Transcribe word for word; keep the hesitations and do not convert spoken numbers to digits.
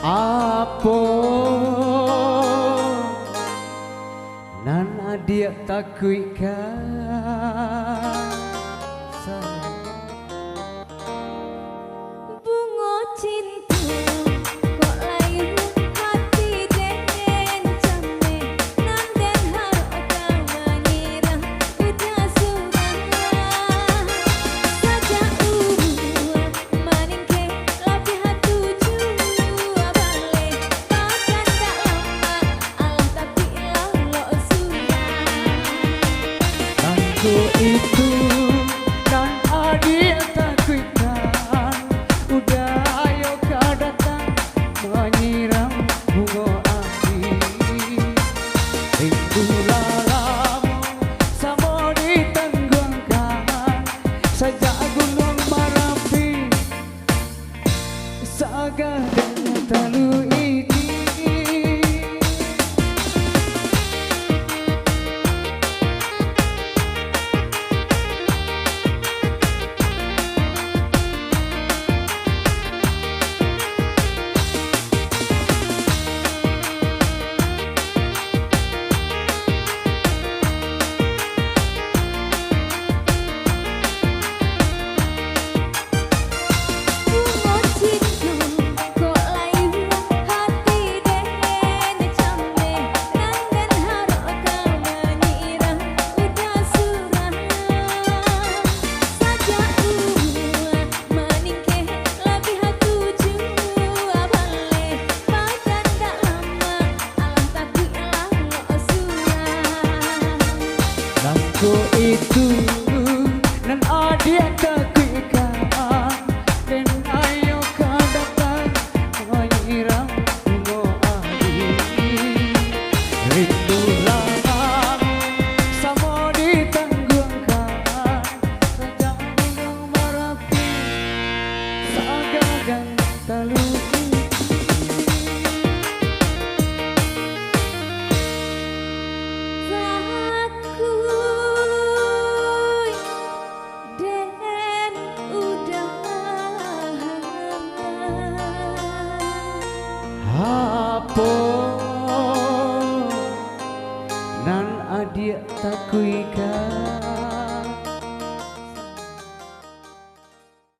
Apo nan adiak takuikkan, sayang? Bungo cinto, kok lai hati den cameh, nan den harokkan manyirang udah surang. Sajak umua maningkeh labiah tujuah baleh, badan dak lamak, alah tapi lalok surang. Tantu itu nan adiak takuikkan, udah ayo ka datang manyirang bungo ati. Rindu lah lamo samo ditangguangkan, sajak Gunuang Marapi. Sagadang talu ini. Bungo cinto, kok lai hati den cameh, nan den harokkan manyirang udah surang. Sajak umua maningkeh labiah tujuah baleh, badan dak lamak, alah takuik lalok surang. Nangko itu nan adiak takuikkan, den ayo ka datang manyirang bungo ati. Rindu lah lamo samo ditangguangkan, sajak Gunuang Marapi, sagadang talu